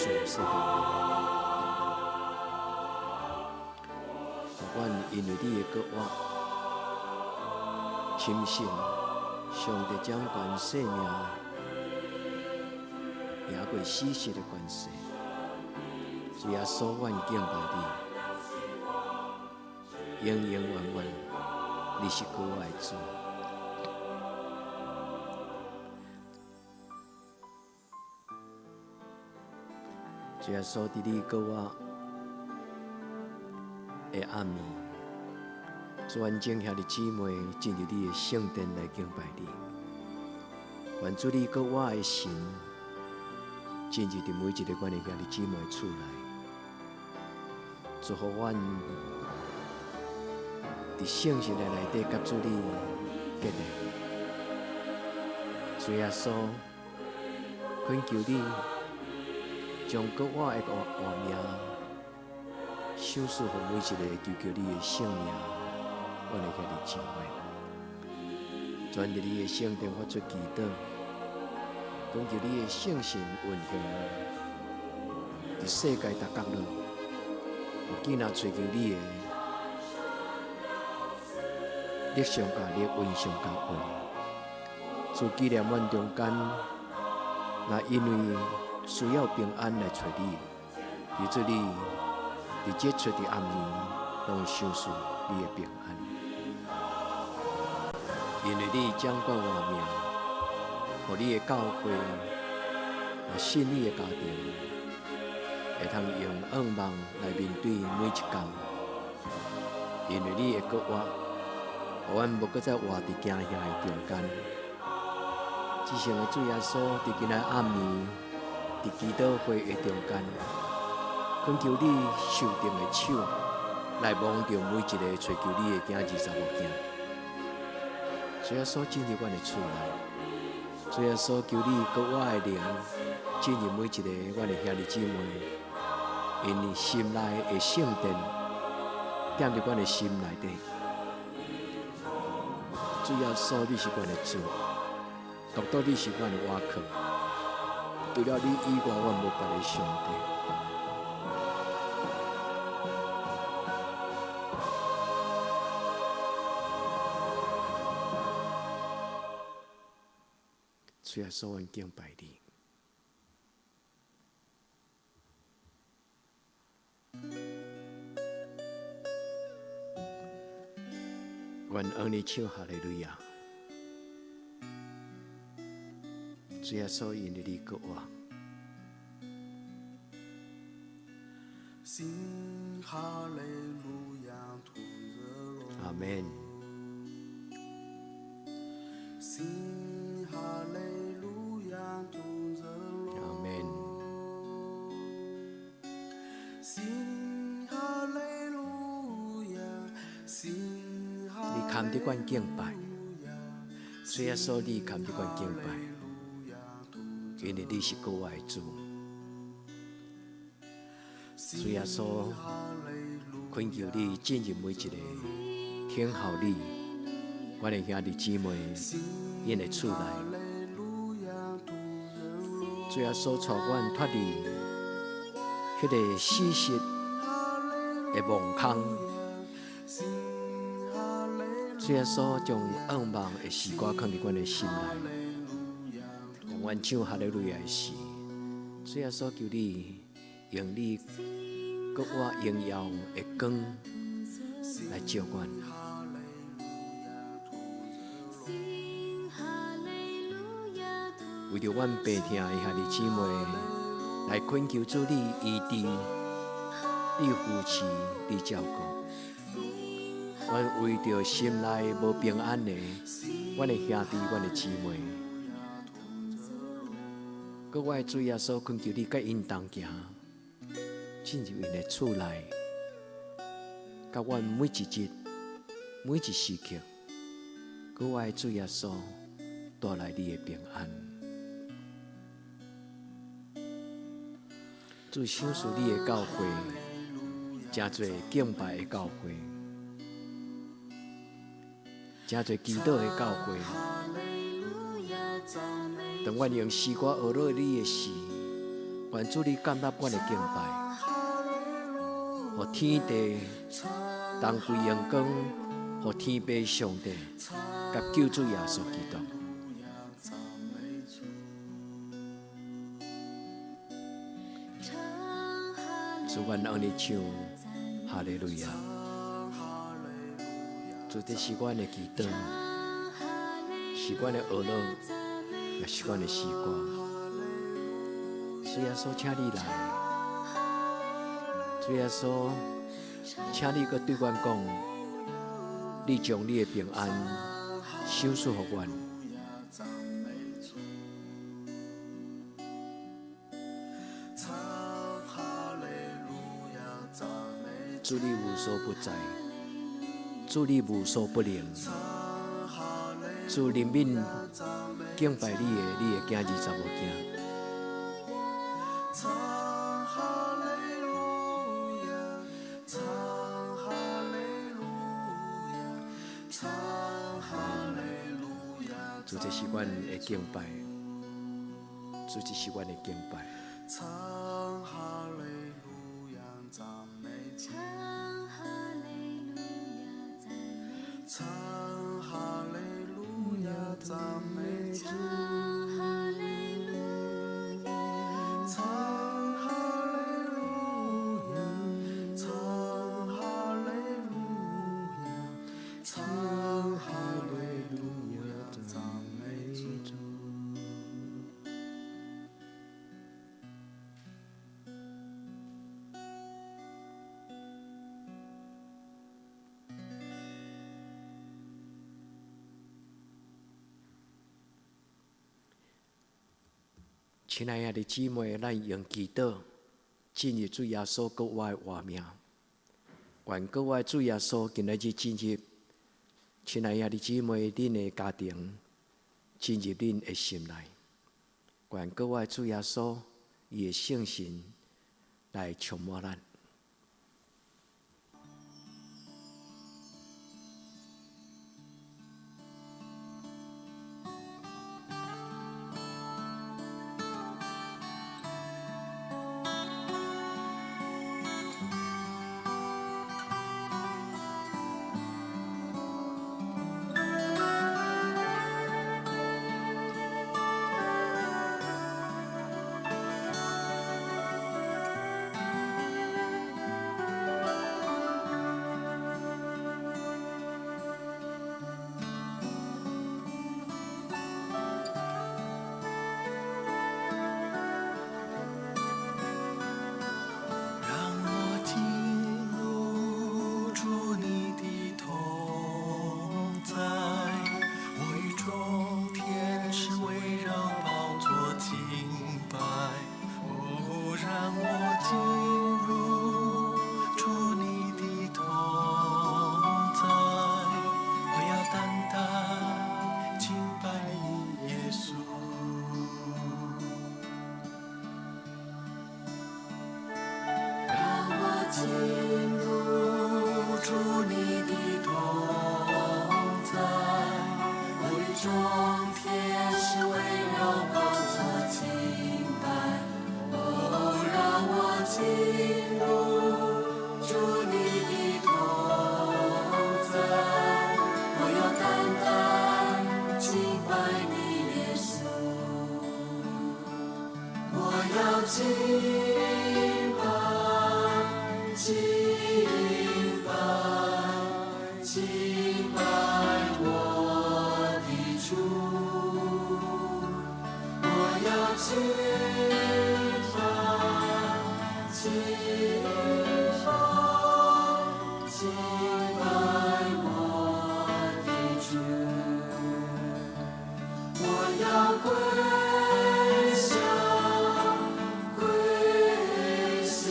恕赦免。予阮因為你的閣活，深信上帝掌權生命，贏過死屍的權勢。主耶穌，阮敬拜你，永永遠遠，你是閣活的主。主耶穌，佇你閣活的暗暝，主阮眾兄弟姊妹進入你的聖殿來敬拜你。願主你閣活的神進入佇每一個阮的兄弟姊妹厝內，祝福阮佇聖神的內底佮主你結連。主耶穌，懇求你將閣活的活命賞賜予每一個求求你的聖名，阮的兄弟姊妹。轉佇你的聖殿發出祈禱，懇求你的聖神運行佇世界逐角落，有囝仔揣求你的，力上加力，恩上加恩。主紀念阮中間，若因為需要平安來揣你，求主你佇這初的暗暝，攏賞賜你的平安。因為你掌管活命，予你的教會，和信你的家庭，會通用仰望來面對每一工。因為你的閣活，予阮無閣再活佇驚嚇的中間。至聖的主耶穌，佇今仔暗暝，佇祈禱會的中間，懇求你受定的手來摸著每一個揣求你的囝兒查某囝。主耶穌進入阮的厝內，主耶穌求你閣活的靈進入每一個阮的兄弟姊妹，𪜶心內的聖殿，踮佇阮的心內底。主耶穌，你是阮的主，獨獨你是阮的倚靠，除了你以外，阮無別的上帝。主耶穌，阮敬拜你。阮向你唱哈利路亞。主耶穌，因為你閣活。阿門。阿門。你堪得阮敬拜，主耶穌，你堪得阮敬拜，因為你是閣活的主。主耶穌，懇求你進入每一個聽候你，阮的兄弟姊妹，𪜶的厝內。主耶穌帶阮脫離彼個死屍的墓空。主耶穌將仰望的詩歌囥佇阮的心內，當阮唱哈利路亞的時，主耶穌求你用你閣活榮耀的光來照阮。為著阮病疼的兄弟姊妹，來懇求主你醫治、你扶持、你照顧。阮為著心內無平安的，阮的兄弟、阮的姊妹，閣活的主耶穌懇求你佮𪜶同行，進入𪜶的厝內，佮阮每一日、每一時刻，閣活的主耶穌帶來你的平安。主賞賜你的教會，誠濟敬拜的教會，誠濟祈禱的教會。當阮用詩歌學落你的時，願主你接納阮的敬拜，予天地同歸榮光，予天父上帝佮救主耶穌基督。主，阮向你唱哈利路亞。主，這是阮的祈禱，是阮的哀樂，也是阮的詩歌。主耶穌，請你來。主耶穌，請你閣對阮講，你將你的平安賞賜予阮。主你無所不在，主你無所不能，主憐憫敬拜你的，你的囝兒查某囝。主，這是阮的敬拜，主，這是阮的敬拜。唱哈利路亞，讚美主。唱哈利路亞，唱哈利路亞，唱哈利路亞，讚美主。親愛的姊妹，咱用祈禱進入主耶穌閣我的活命。願閣我的主耶穌今仔日進入親愛的姊妹恁的家庭，進入恁的心內。願閣我的主耶穌伊的聖神來充滿咱。敬拜，敬拜，敬拜我的主，我要敬拜，敬拜，敬拜我的主，我要跪下，跪下，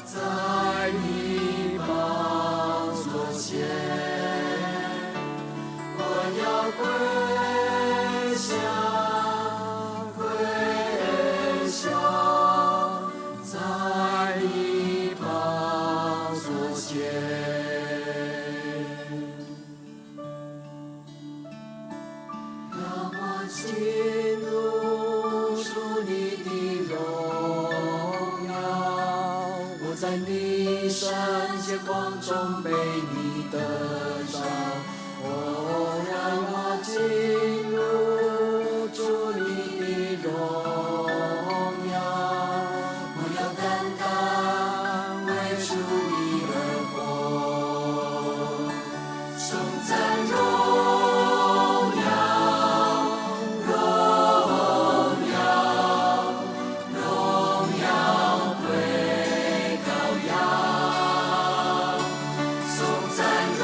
在在你聖潔光中被你得著。哦，讓我進入主你的榮耀，我要單單為主你而活，頌讚榮耀，榮耀，榮耀歸羔羊，頌讚榮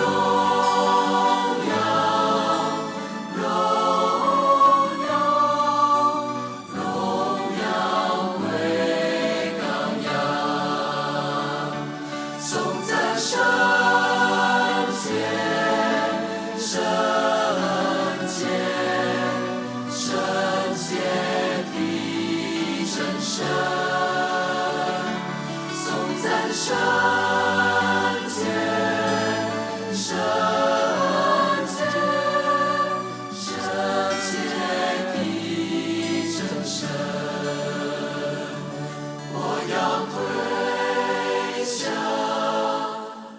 耀，榮耀，榮耀歸羔羊，頌讚聖潔，聖潔，聖潔的真神，頌讚聖潔，聖潔，聖潔的真神，我要跪下，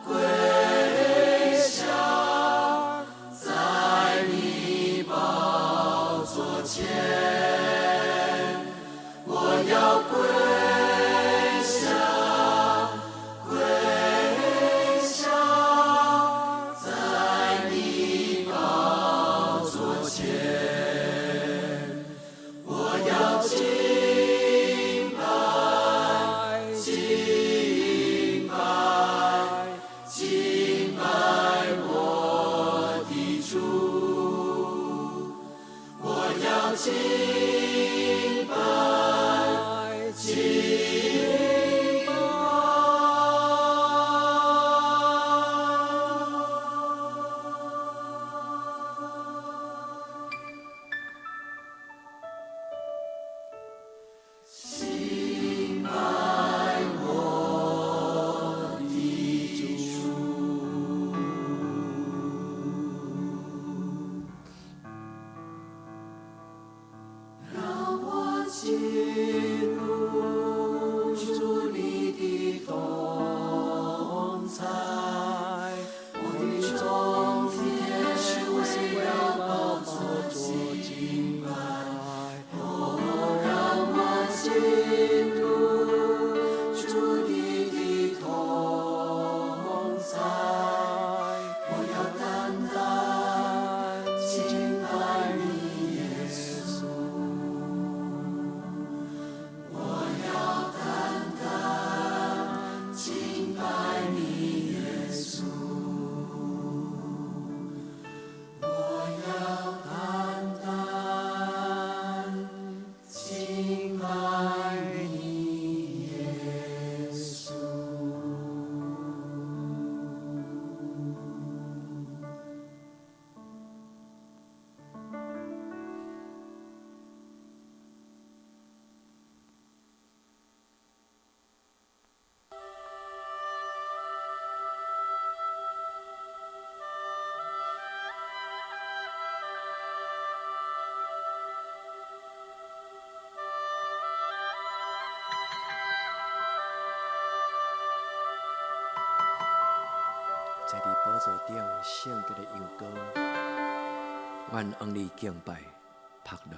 跪下，在你寶座前，我要跪下，跪下，在你寶座前，我要敬拜，敬拜，敬拜我的主，我要敬拜，敬拜。敬拜我的主。讓我進入主你的同在，我的終點是為了寶座敬拜。哦，讓我進入主你的同在，我要單單敬拜你耶穌，我要單單敬拜你耶穌，我要單單敬拜你耶穌。坐佇寶座頂聖潔的陽光，阮向你敬拜，拍落。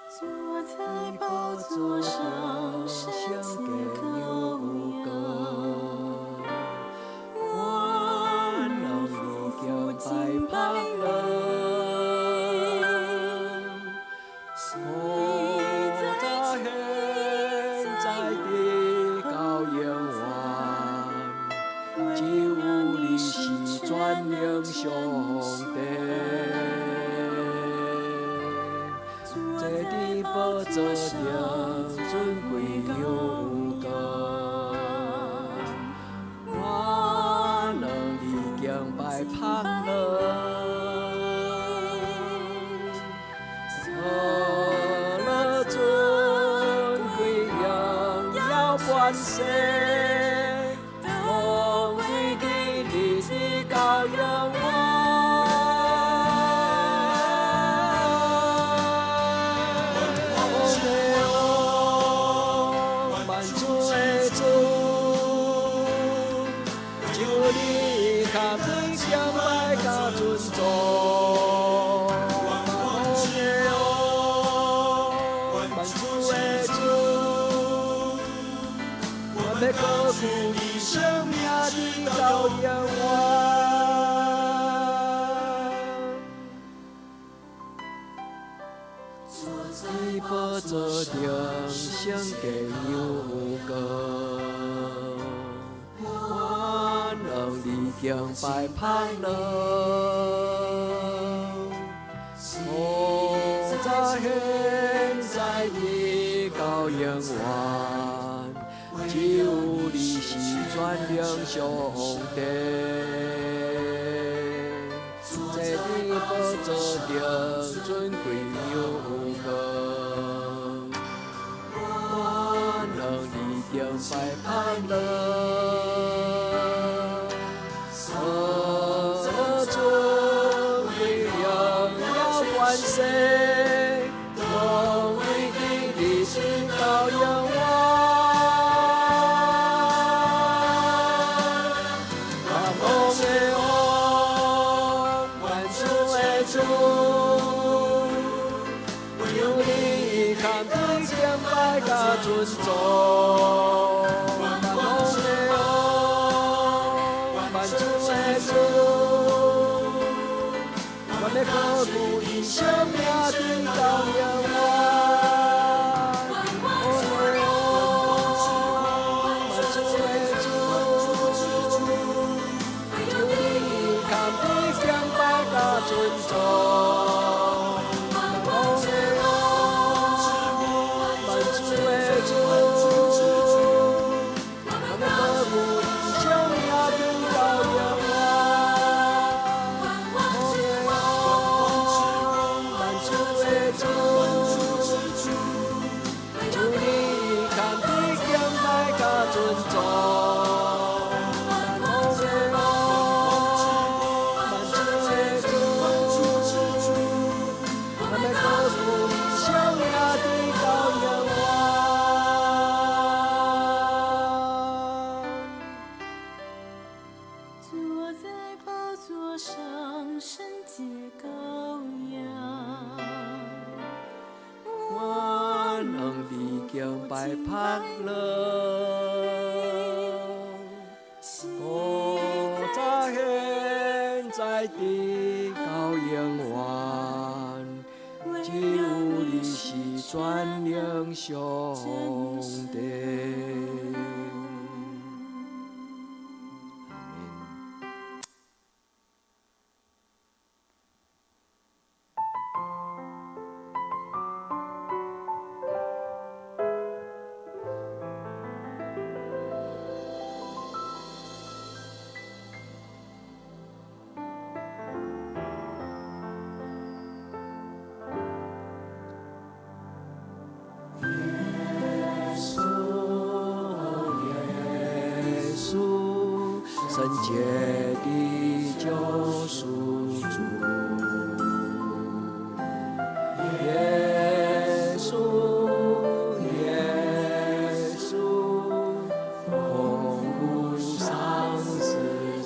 坐在寶座上，聖潔羔羊，我能俯伏敬拜你。昔在現在直到永遠，只有你是全能上帝。坐佇寶座頂，尊貴又高，我能你敬拜拍落。何樂尊貴榮耀權勢，攏歸給堪比敬拜佮尊崇。万王的王，万主的主，我欲高举你圣名直到永远。伫宝座顶圣洁有光，愿你敬拜盼乐。从早现在直到永远，只有你是全能上帝。坐伫宝座顶尊贵有光，愿你敬拜盼乐。尊贵荣耀权势，拢归予你直到永远。万王的王，万主的主，有你堪比敬拜佮尊崇。万王的王，万主的主，我欲高举你圣名直到永远。万王的王，万主的主，有你堪比敬拜佮尊崇。万王的王，万主的主，我欲高举你圣名直到永远。万王的王，万主的主，有你堪比敬拜佮尊崇。万王的王，万主的主，我欲高举你圣名直到永远。坐在宝座上，圣洁羔羊。愿你敬拜盼乐。古早现在直到永远，只有你是全能上帝。阿们。耶穌，耶穌，聖潔的救贖主。耶穌，耶穌，豐富賞賜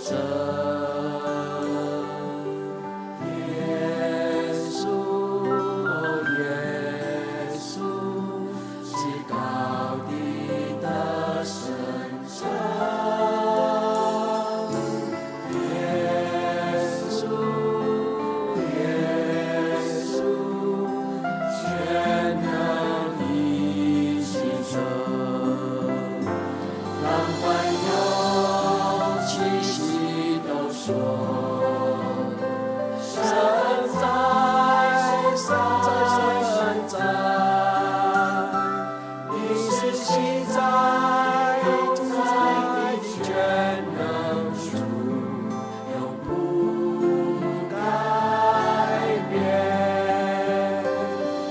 者。耶穌，耶穌，至高的得勝者。耶穌，耶穌，全能醫治者，讓凡有氣息都說：神在，神在，神在，你是昔在、永在的全能主，永不改變。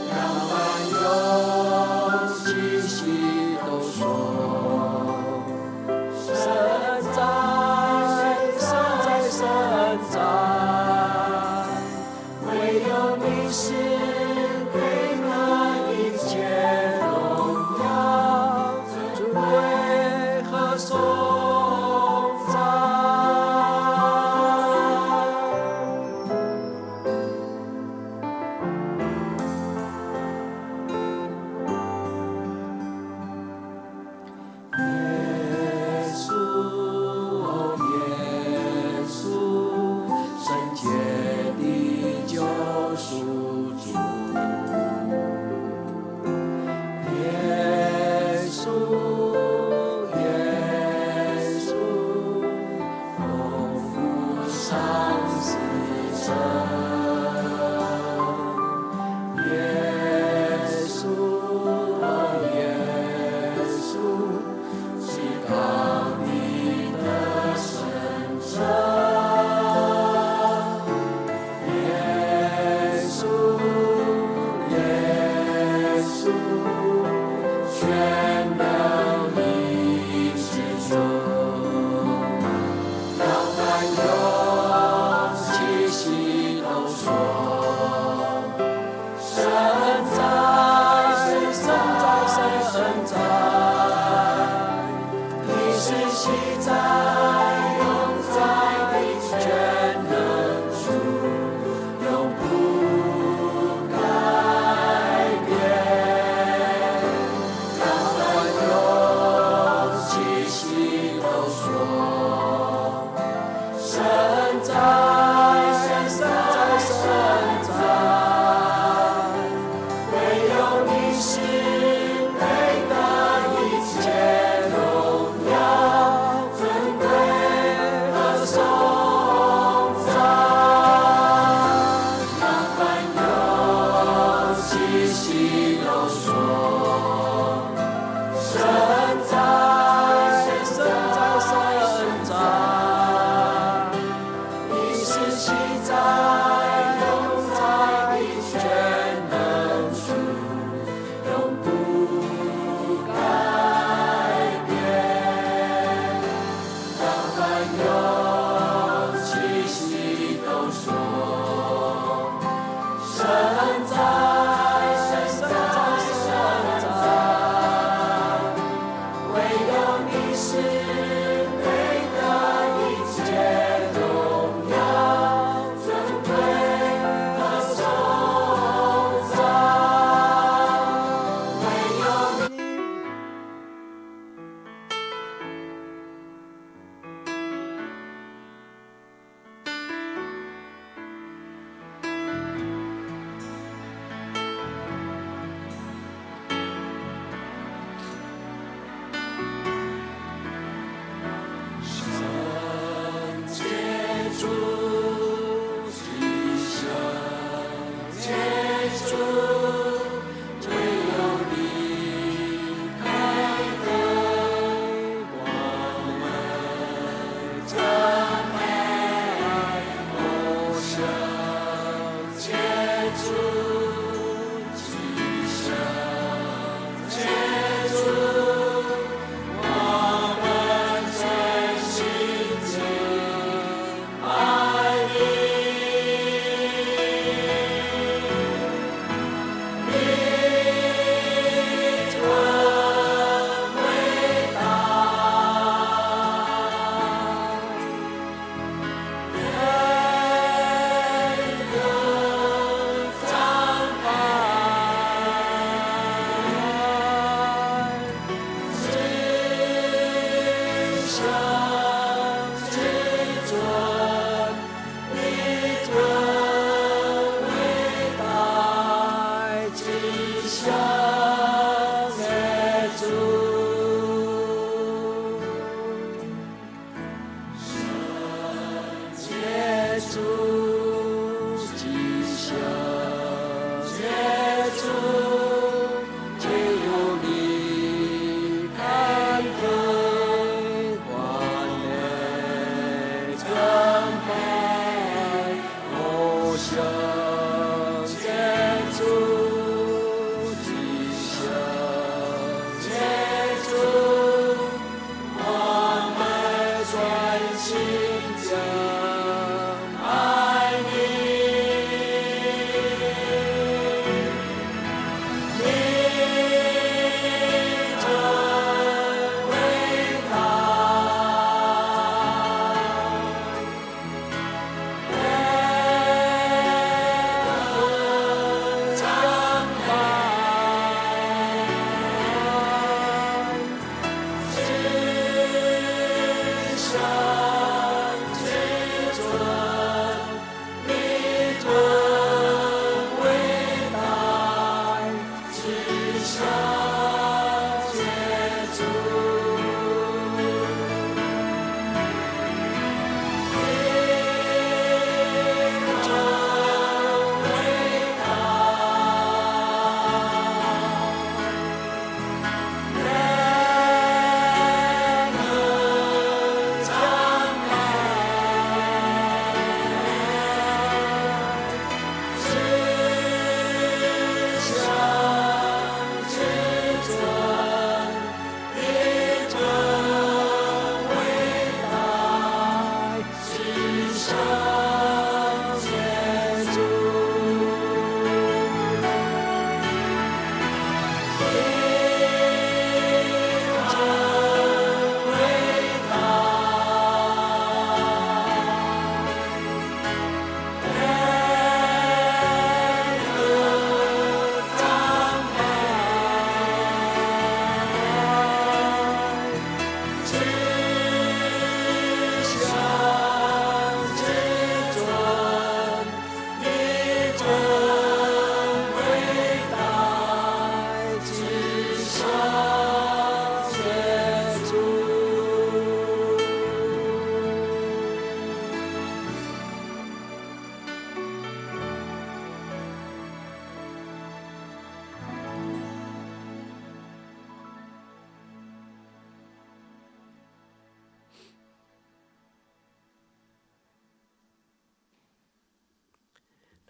讓凡有氣息都說：是昔在永在的全能主，永不改變。讓凡有氣息都說，神在，神在，神在，唯有你是配得一切榮耀、尊貴和頌讚。讓凡有氣息都說，神在，神在，神在，你是昔在永在的全能主，永不改變。讓凡有氣息都說，神在，神在，神在，唯有你是配得一切榮耀、尊貴和頌讚。唯有你。聖潔主，至聖潔主，唯有你配得我們讚美。哦，聖潔主，至聖潔主，我們全心敬拜。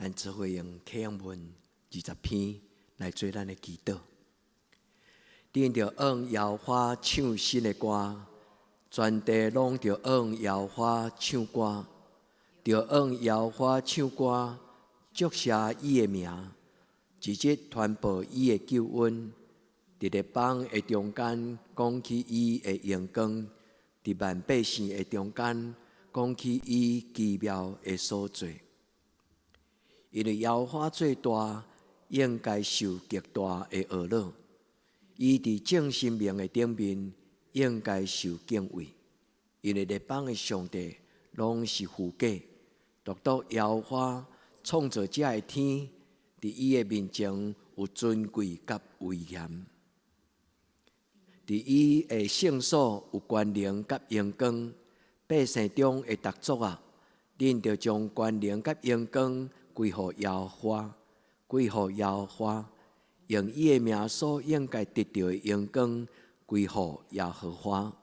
咱做伙用啟用文20篇來做咱的祈禱。恁著按耶和華唱新的歌，全地攏著按耶和華唱歌，著按耶和華唱歌，祝謝伊的名，日日傳報伊的救恩。佇列邦的中間講起伊的榮光，佇萬百姓的中間講起伊奇妙的所作。因為耶和華做大，應該受極大的呵咾。伊佇眾神明的頂面，應該受敬畏。因為列邦的上帝攏是虛假，獨獨耶和華創造者的天，佇伊的面前有尊貴佮威嚴。佇伊的聖所有權能佮榮光，百姓中的逐族啊，恁著將權能佮榮光歸予耶和華，歸予耶和華，用伊的名所應該得著的榮光歸予耶和華。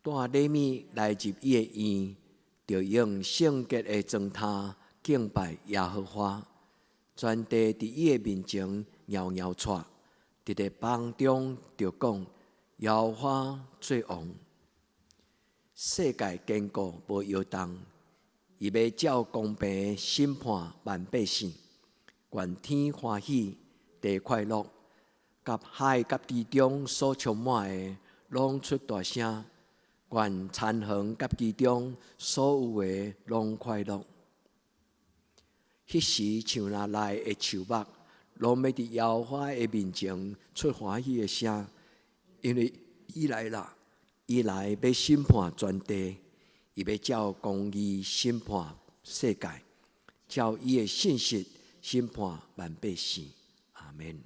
帶禮物來入伊的院，著用聖潔的磚頭敬拜耶和華。全地佇伊的面前搖搖掣，佇列邦中著講耶和華做王。世界堅固無搖動，伊欲照公平審判萬百姓。願天歡喜，地快樂，佮海佮其中所充滿的，攏出大聲。願田園佮其中所有的，攏快樂。彼時樹林內的樹木，攏欲佇耶和華的面前出歡喜的聲，因為伊來啦，伊來欲審判全地，伊欲照公義審判世界，照伊的信實審判萬百姓。阿們。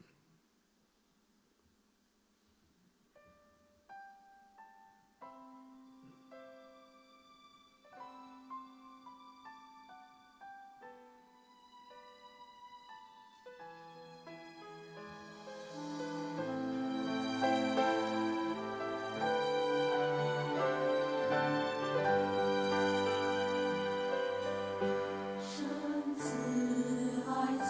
神賜愛子。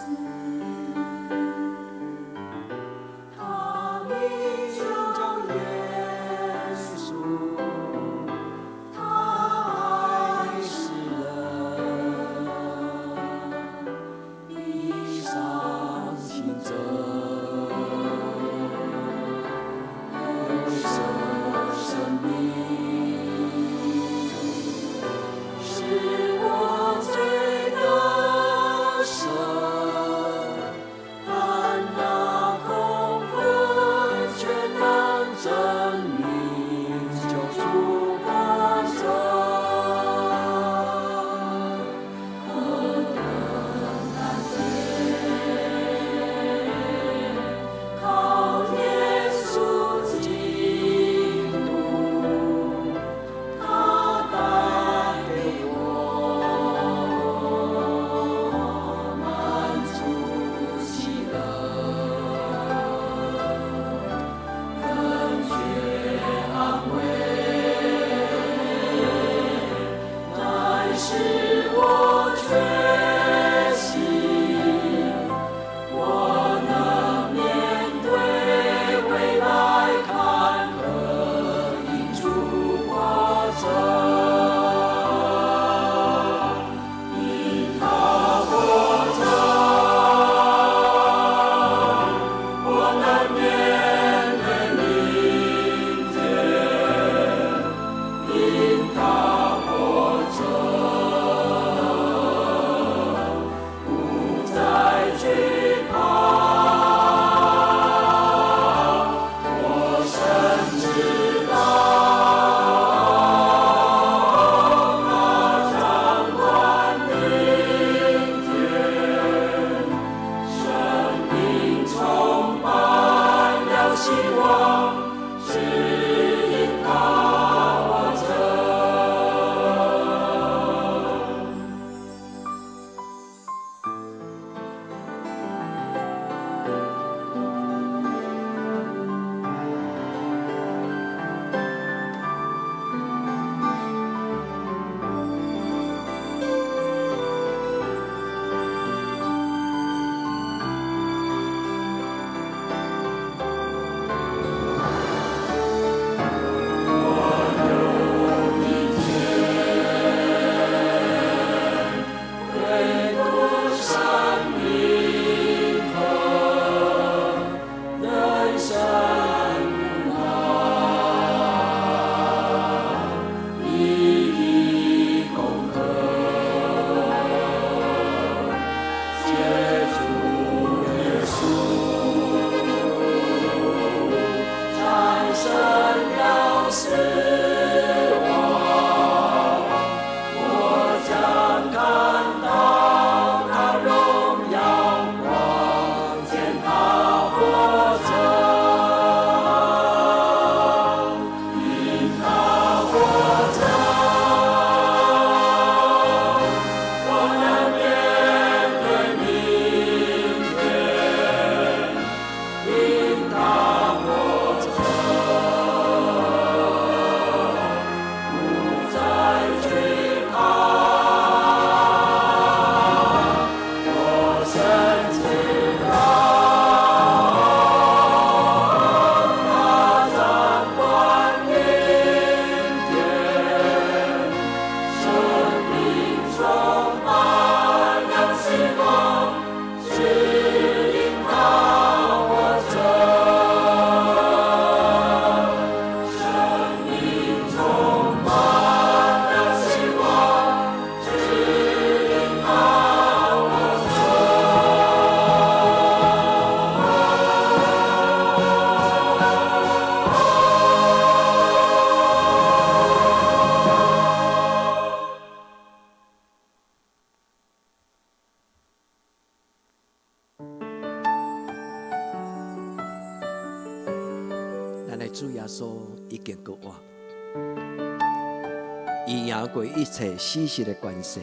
伊贏過一切死實的權勢。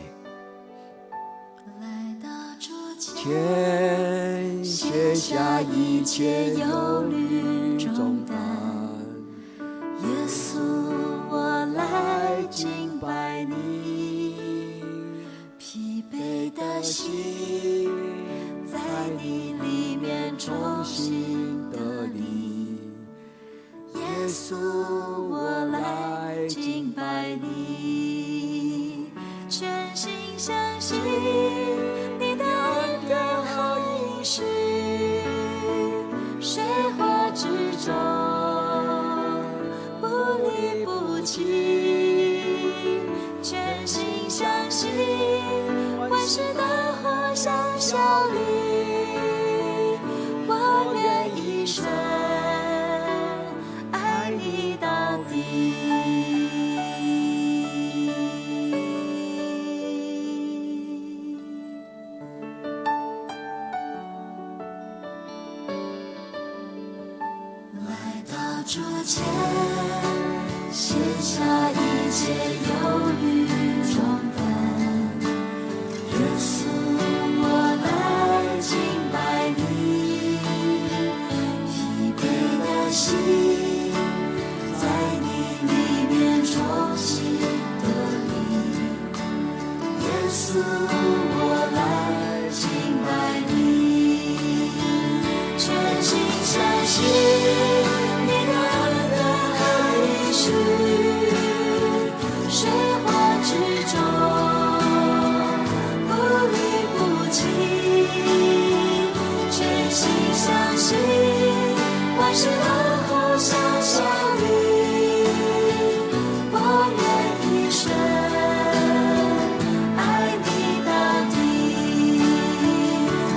來到主前，前卸下一切憂慮重擔。耶穌，我來敬拜你，疲憊的心在你裡面重新得力。耶穌，我來敬拜你，全心相信你的恩典和應許，水火之中不離不棄，全心相信萬事都互相效力，我願一生愛你到底。來到主前，卸下一切憂慮重擔。耶穌，我來敬拜你，疲憊的心在你裡面重新得力。耶穌，我來敬拜你，全心相信你的恩典和應許，水火之中不離不棄，全心相信萬事都互相效力，我願一生愛你到底，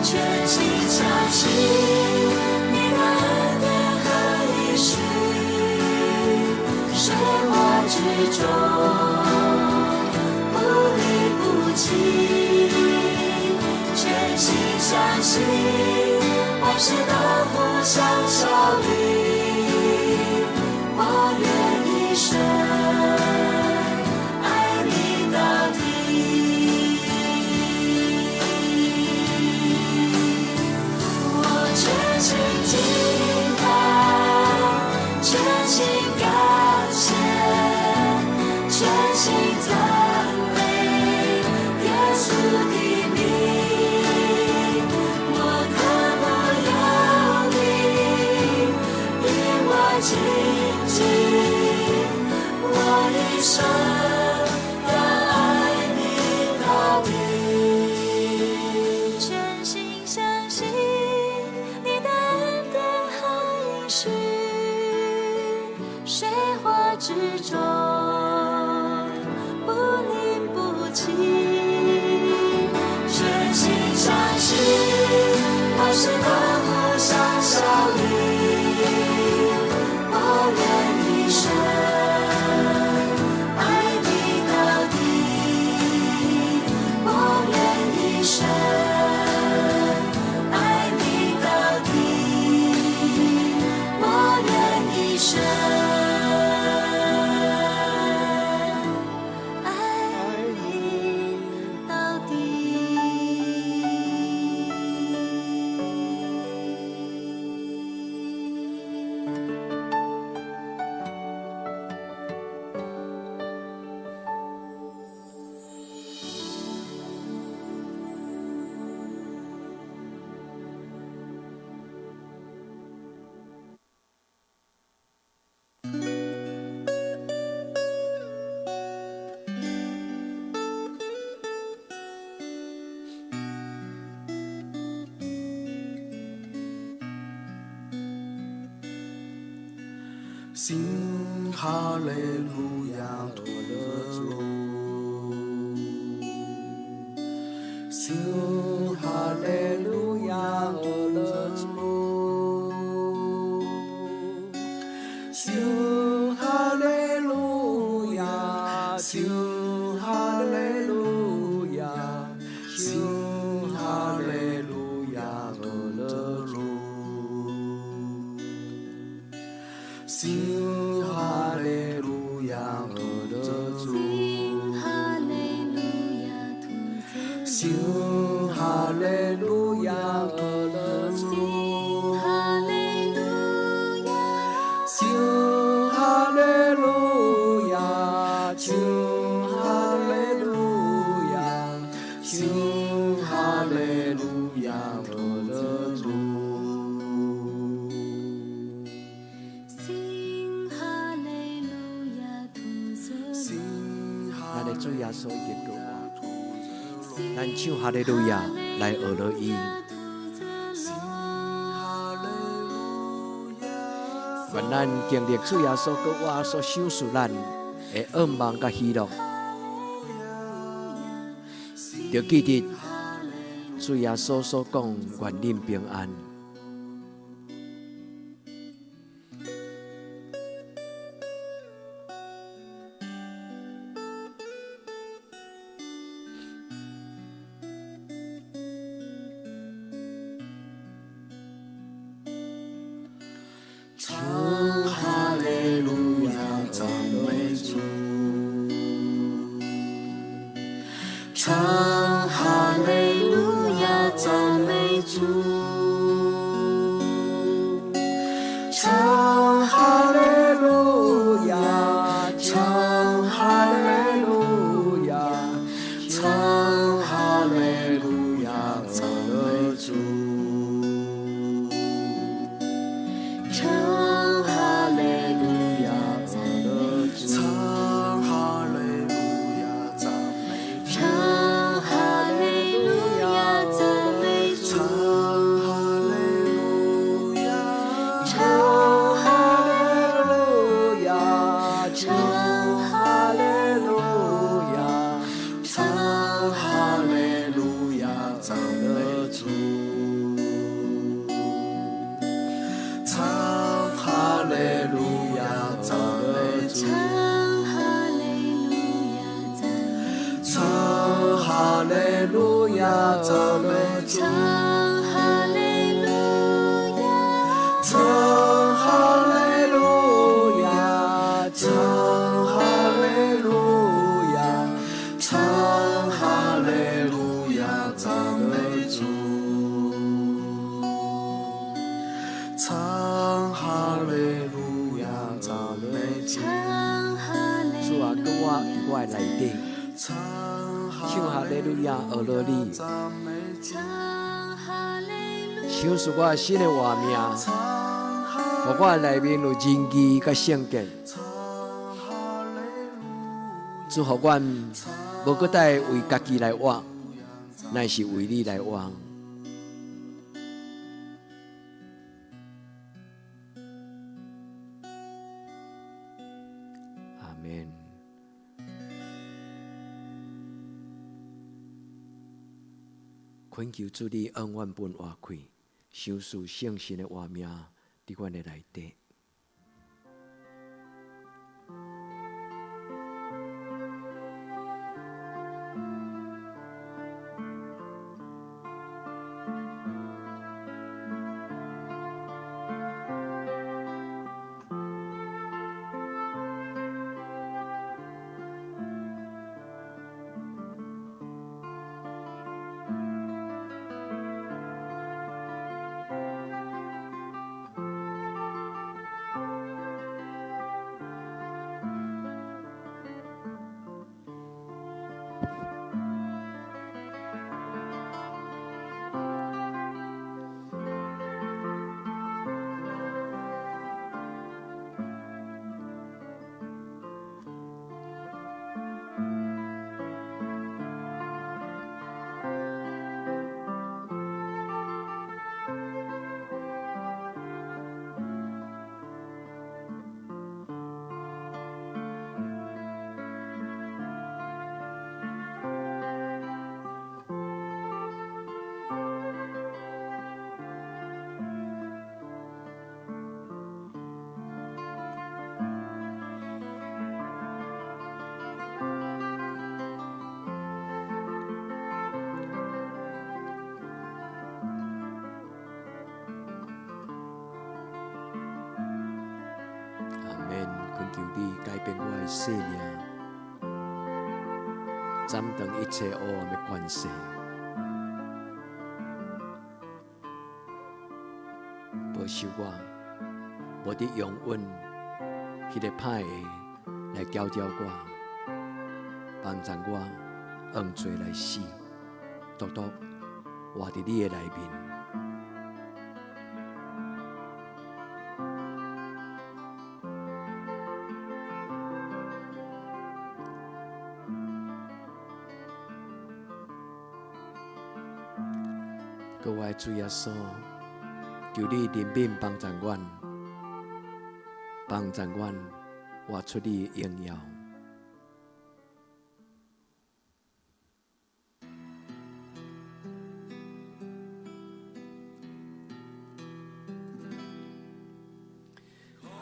全心相信你的恩典和應許，水火之中不離不棄，全心相信萬事都互相效力，我願一生愛你到底。我全心敬拜，全心感謝，全心讚美耶穌的名。我渴慕有你與我親近，我一生要愛你到底。全心相信你的恩典和應許，水火之中不離不棄，全心相信萬事都互相效力，我願一生愛你到底，我願一生愛你到底，我願一生愛你到底。唱哈利路亞，多樂主。唱哈利路亞，多樂主。唱哈利路亞，唱哈利路亞，唱哈利路亞，多樂主。唱哈利路亞，多樂主。哈利路亞，學了主。哈利路亞，唱哈利路亞，唱哈利路亞，唱哈利路亞，學了主。唱哈利路亞，土唱咱的主耶穌已經復活，咱唱哈利路亞來學了伊。願咱經歷主耶穌閣活所賞賜咱的盼望佮喜樂，著記得主耶穌所講，願恁平安。唱哈利路亞，讚美主。唱哈利路亞，讚美主。唱哈利路亞，唱哈利路亞，唱哈利路亞，讚美主。唱哈利路亞，讚美主。唱哈利路亞，讚美主。唱哈利路亞，讚美主。唱哈利路亞，唱哈利路亞，唱哈利路亞，唱哈利路亞，讚美主。唱哈利路亞，讚美主。唱哈利路亞，讚美主。唱哈利路亞，讚美主。唱哈利路亞，唱哈利路亞，唱哈利路亞，唱哈利路亞，讚美主。唱哈利路亞，讚美主。唱哈利主啊，閣活佇我的內底，唱唱哈利路亞，學了你，讚美主。唱哈利路賞賜我新的活命，予我的內面有仁義佮聖潔。主予阮無閣再為家己來活，乃是為你來活。阿們。懇求主你恩阮分活氣，賞賜聖神的活命佇阮的內底。阿們，懇求你改變我的生命，斬斷一切黑暗的權勢。保守我，無得容允彼个歹的來攪擾我，幫助我用罪來死，獨獨活佇你的內面。各位主耶穌，求你憐憫幫助阮，幫助阮活出你的榮耀。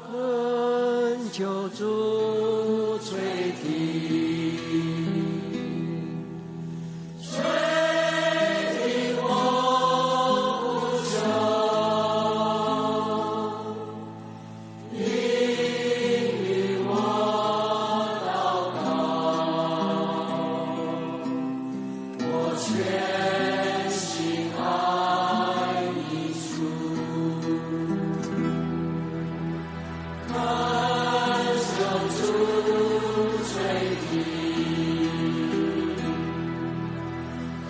懇求主垂聽，垂聽我呼求，應允我禱告，我全心愛你主。懇求主垂聽，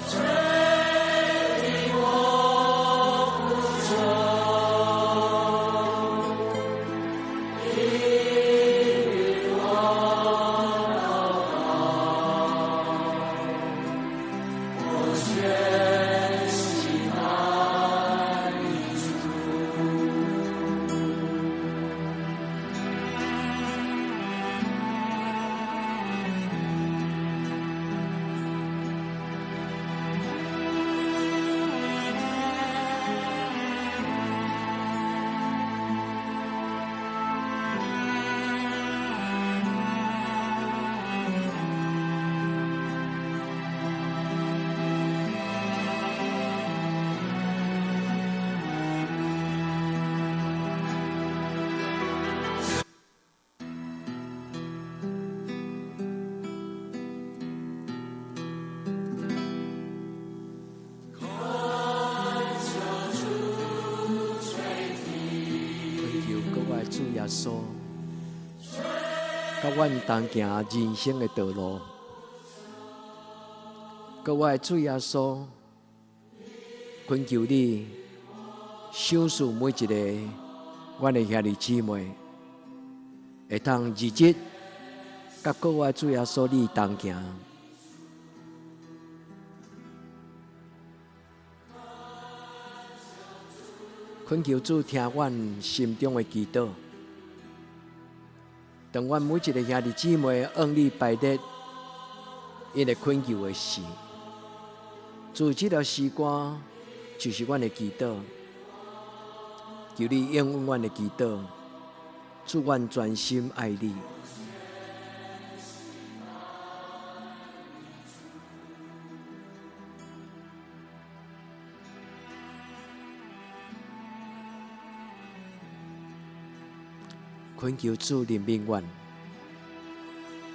垂聽我呼求，應允我禱告，我全心愛你主。懇求各位主耶穌，佮阮同行人生的道路。各位主耶穌，懇求你賞賜每一个阮的兄弟姊妹，會當日日佮各位主耶穌你同行。懇求主聽阮心中的祈禱，當阮每一个兄弟姊妹向你拜日，𪜶的懇求的時，主這條詩歌就是阮的祈禱，求你應允阮的祈禱，主阮專心愛你。懇求主憐憫阮，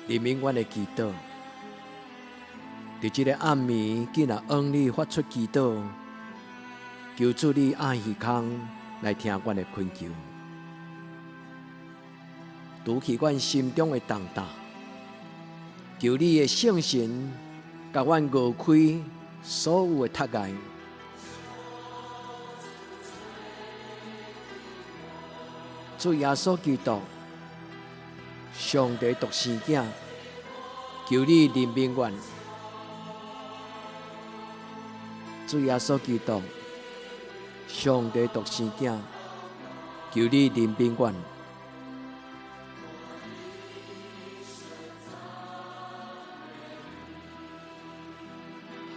憐憫阮的祈禱。佇這个暗暝，囝若向你發出祈禱，求主你掩耳孔來聽阮的懇求，除去阮心中的重擔，求你的聖神共阮熬開所有的窒礙。主耶穌基督，上帝獨生囝，求你憐憫阮。主耶穌基督，上帝獨生囝，求你憐憫阮。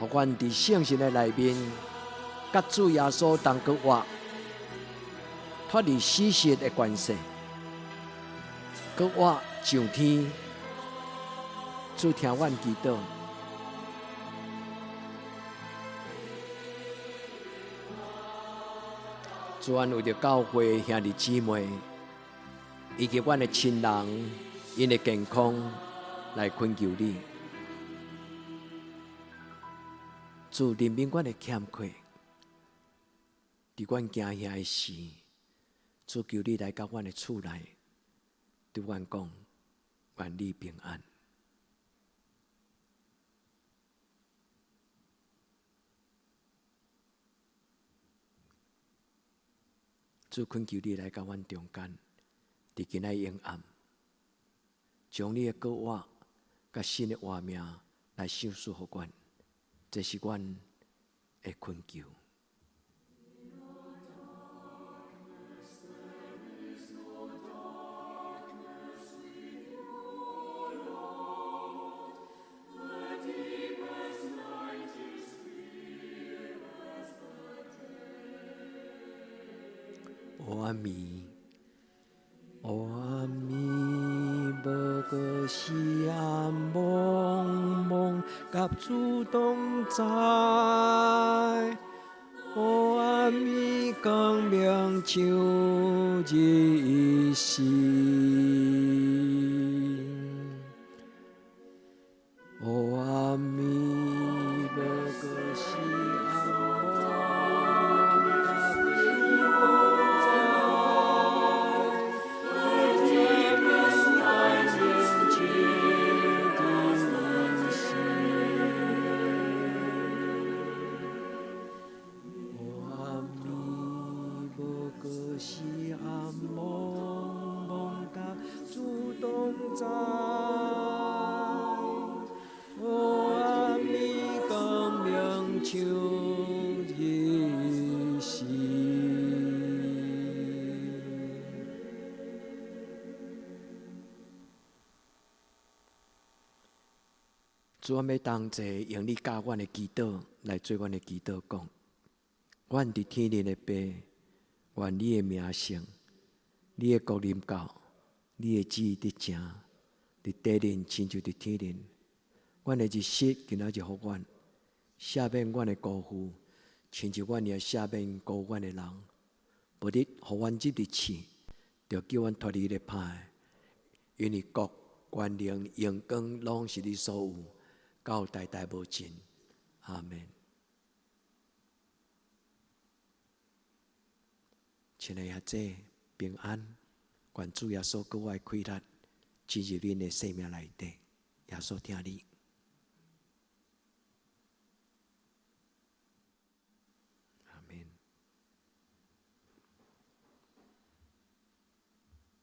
予阮佇聖神的內面，佮主耶穌同閣活，脫離死屍的權勢，閣活上天。主聽阮祈禱。主，阮為著教會兄弟姊妹，以及阮的親人，𪜶的健康來懇求你。主憐憫阮的欠缺，佇阮行遐的時，主，求你來到阮的厝內，對阮講，願你平安。主，懇求你來到阮中間，佇今仔昏暗，將你的國活佮新的活命來賞賜予阮，這是阮的懇求。黑暗暝，黑暗暝，无过是暗濛濛，佮主同在。黑暗暝，光明像日時。黑暗暝，無過是暗濛濛，佮主同在。黑暗暝，無過是暗濛濛，佮主同在。黑暗暝，光明像日時。主，阮欲同齊用你教阮的祈禱來做阮的祈禱，講：阮佇天頂的父，願你的名聖，你的國臨到，你的旨意得成，佇地頂親像佇天頂。阮的日食今仔日予阮，赦免阮的辜負，親像阮也赦免辜負阮的人。無得予阮入佇試，著救阮脫離彼个歹的。因為國、權能、榮光，攏是你所有，到代代無盡。阿門。親愛的兄弟，平安，願主耶穌閣外氣力進入恁的生命內底。耶穌疼你。